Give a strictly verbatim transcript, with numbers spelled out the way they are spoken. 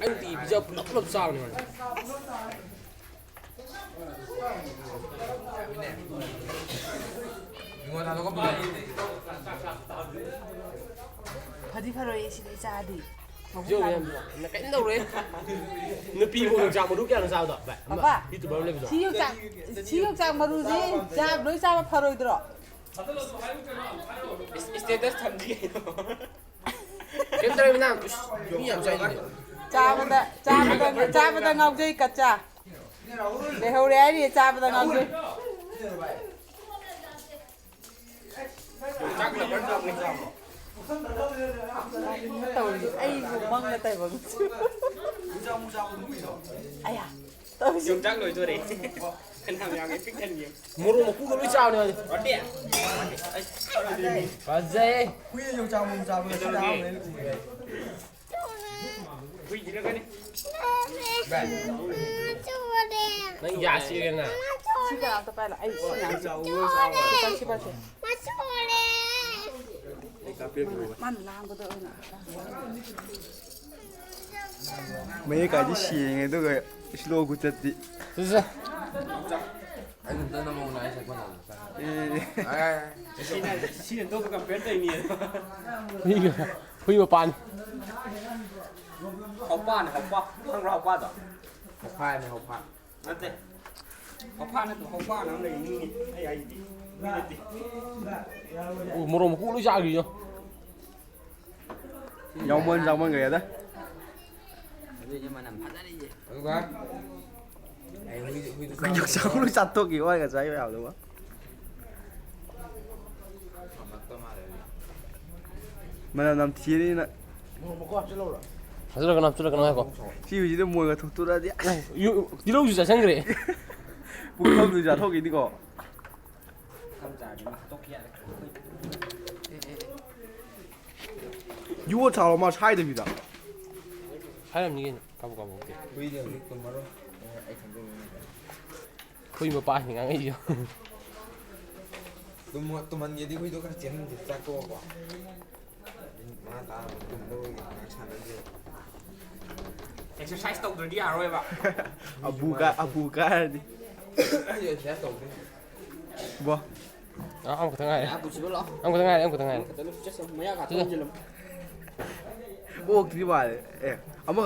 ꯑꯩꯅ ꯇꯤ ꯄꯤꯖ ꯄꯨꯂꯞ ꯄꯨꯂꯞ ꯆꯥꯕꯅꯦ ꯃꯥꯗꯤ꯫ ꯐꯗꯤ ꯐꯔꯣꯏꯌꯦ ꯁꯤꯗꯩ ꯆꯥꯗꯤ꯫ ꯌꯣ, ꯌꯥꯝ ꯀꯩꯝ ꯇꯧꯔꯣꯏ꯫ ꯅꯨꯄꯤꯕꯨ ꯌꯣꯡꯆꯥꯛ ꯃꯔꯨ ꯀꯌꯥꯅꯣ ꯆꯥꯕꯗꯣ? ꯚꯥꯏ, ꯑꯃ ꯑꯄꯥ, YouTuber ꯑꯃ ꯂꯩꯕꯗꯣ꯫ ꯁꯤ ꯌꯣꯡꯆꯥꯛ, ꯁꯤ ꯌꯣꯡꯆꯥꯛ ꯃꯔꯨꯁꯦ ꯆꯥ-, ꯂꯣꯏ ꯆꯥꯕ ꯐꯔꯣꯏꯗ꯭ꯔꯣ? ꯏꯁ-, status ꯊꯝꯗꯤ ꯀꯩꯅꯣ꯫ ꯀꯩꯝ ꯇꯧꯔꯣꯏ ꯃꯤꯅꯥ꯫ ꯏꯁ, ꯃꯤ ꯌꯥꯝ ꯆꯥꯏꯅꯦ꯫ ꯆꯥꯕꯗ, ꯆꯥꯕꯗ, ꯆꯥꯕꯗ ꯉꯥꯎꯖꯩ ꯀꯠꯆꯥ꯫ ꯂꯩꯍꯧꯔꯦ ꯍꯥꯏꯔꯤꯌꯦ, ꯆꯥꯕꯗ ꯉꯥꯎꯖꯩ꯫ ꯇꯧꯔꯤ, ꯑꯩꯕꯨ ꯃꯪꯅ ꯇꯥꯏꯕꯪ꯫ ꯑꯌꯥ, ꯇꯧꯔꯤ꯫ ꯌꯣꯡꯆꯥꯛ ꯂꯣꯏꯗꯣꯔꯦ꯫ ꯐꯅꯌꯥꯝ ꯌꯥꯝꯃꯦ, ꯄꯤꯛ ꯊꯟꯒꯦ꯫ ꯃꯣꯔꯣꯛ ꯃꯀꯨꯒ ꯂꯣꯏ ꯆꯥꯕꯅꯦ ꯃꯥꯗꯤ꯫ ꯋꯥꯠꯂꯤ? ꯐꯖꯩ꯫ ꯍꯨꯏꯅ ꯌꯣꯡꯆꯥꯛ ꯃꯔꯨ ꯆꯥꯕꯗꯣ ꯁꯤꯗ ꯑꯍꯥꯟꯕꯅꯦ ꯑꯩꯅ ꯎꯕꯗ꯫ ꯍꯨꯏꯁꯤꯅ ꯀꯔꯤ? ꯅꯪ ꯌꯥꯁꯤꯒꯅ꯫ ꯁꯤ ꯀꯅꯥꯝꯇ ꯄꯥꯏꯔꯣ꯫ ꯑꯩ ꯁꯤ ꯉꯥꯡꯁꯤ꯫ ꯁꯤ ꯄꯥꯏꯁꯤ, ꯄꯥꯏꯁꯤ꯫ ꯃꯥꯅ ꯂꯥꯡꯕꯗ ꯑꯣꯏꯅ꯫ ꯃꯌꯦꯛ ꯀꯥꯏꯗꯤ ꯁꯦꯡꯉꯦ, ꯑꯗꯨꯒ slow ꯈꯨꯆꯠꯇꯤ꯫ ꯁꯤꯁꯦ꯫ ꯑꯩ ꯑꯝꯇ ꯅꯃꯧ ꯅꯥꯏ ꯁꯛꯄ ꯅꯪ꯫ ꯑꯦ꯫ ꯑꯦ꯫ ꯁꯤꯅ, ꯁꯤꯅ ꯇꯣꯞꯄ compare ꯇꯧꯔꯤꯅꯤ꯫ ꯍꯨꯏ, ꯍꯨꯏ ꯃꯄꯥꯟ꯫ ꯍꯧꯄꯥꯅꯦ, ꯍꯧꯄꯥ꯫ ꯈꯪꯕ꯭ꯔꯥ ꯍꯧꯄꯥꯗꯣ? ꯍꯧꯄꯥꯅꯦ, ꯍꯧꯄꯥ꯫ ꯅꯠꯇꯦ꯫ ꯍꯧꯄꯥ ꯅꯠꯇꯦ, ꯍꯧꯄꯥꯅ ꯑꯃ ꯂꯩ, ꯃꯤꯅꯤ꯫ ꯑꯩ ꯍꯥꯏꯁꯤꯗꯤ꯫ ꯃꯤ ꯅꯠꯇꯦ꯫ ꯑꯣ, ꯃꯣꯔꯣꯛ ꯃꯀꯨ ꯂꯣꯏ ꯆꯥꯈ꯭ꯔꯤꯅꯣ꯫ ꯌꯥꯎꯃꯟ ꯆꯥꯃꯟꯈ꯭ꯔꯦꯗ꯫ ꯑꯗꯨꯏꯅꯦ ꯃꯅꯝ ꯐꯖꯔꯤꯁꯦ꯫ ꯑꯗꯨꯒ ꯍꯌꯦꯡ ꯍꯨꯏꯗꯨ, ꯍꯨꯏꯗꯨ ꯆꯥꯕ ꯌꯣꯡꯆꯥꯛ ꯂꯣꯏ ꯆꯥꯊꯣꯛꯈꯤ, ꯋꯥꯏꯒ ꯆꯥꯏ ꯃꯌꯥꯝꯗꯨꯒ꯫ ꯃꯅꯝ ꯅꯝꯊꯤꯔꯤꯅ꯫ ꯍꯥꯞꯆꯤꯜꯂꯛꯀꯅꯨ, ꯍꯥꯞꯆꯤꯜꯂꯛꯀꯅꯨ ꯍꯥꯏꯀꯣ꯫ ꯁꯤ ꯍꯨꯏꯁꯤꯗ ꯃꯣꯏꯒ ꯊꯣꯛꯇꯣꯔꯛꯑꯗꯤ ꯑꯁ꯫ ꯌꯨ-, ꯇꯤꯜꯍꯧꯁꯨ ꯆꯥꯁꯤꯟꯈ꯭ꯔꯦ꯫ ꯄꯨꯈꯝꯗꯨ ꯆꯥꯊꯣꯛꯈꯤꯅꯤꯀꯣ꯫ ꯌꯣꯠ ꯁꯥꯔꯣ ꯃꯥ ꯁꯥꯏꯗꯕꯤꯗ꯫ ꯍꯥꯏꯔꯝꯅꯤ ꯀꯩꯅꯣ, ꯀꯥꯕꯣꯛ ꯀꯥꯕꯣꯛꯇꯤ꯫ ꯍꯨꯏꯗꯤ ꯍꯧꯖꯤꯛ ꯇꯨꯝꯃꯔꯣꯏ꯫ ꯑꯩ ꯈꯪꯖꯕ ꯉꯝꯗꯦ꯫ ꯍꯨꯏ ꯃꯄꯥꯁꯤꯅ ꯉꯥꯡꯉꯛꯏꯁꯦ꯫ ꯇꯨꯝꯍꯟꯒꯦꯗꯤ ꯍꯨꯏꯗꯣ ꯈꯔ ꯆꯦꯟꯍꯟꯁꯦ ꯆꯥꯛ ꯇꯣꯛꯑꯒ꯫ ꯃꯤꯅꯤꯠ ꯃꯉꯥ ꯇꯔꯥꯃꯨꯛ ꯇꯨꯝꯗꯧꯔꯤ ꯉꯥꯏꯍꯥꯛ ꯁꯥꯟꯅꯁꯦ꯫ ꯑꯦꯛꯁꯔꯁꯥꯏꯁ ꯇꯧꯗ꯭ꯔꯗꯤ ꯌꯥꯔꯣꯏꯕ꯫ ꯑꯕꯨ ꯀꯥ ꯑꯕꯨ ꯀꯥꯔꯗꯤ꯫ ꯑꯩ ꯑꯦꯛꯁꯔꯁꯥꯏꯁ ꯇꯧꯗꯣꯏꯅꯤ꯫ ꯕꯣ꯫ ꯑꯃꯈꯛꯇ ꯉꯥꯏꯔꯦ꯫ ꯑꯃꯈꯛꯇ ꯉꯥꯏꯔꯦ ꯑꯃꯈꯛꯇ ꯉꯥꯏꯔꯦ꯫ ꯃꯌꯥ ꯈꯥꯛꯇ ꯁꯤꯗ꯫ ꯑꯣꯛꯇ꯭ꯔꯤ ꯃꯥꯜꯂꯦ꯫ ꯑꯦ ꯑꯃꯈꯛꯇ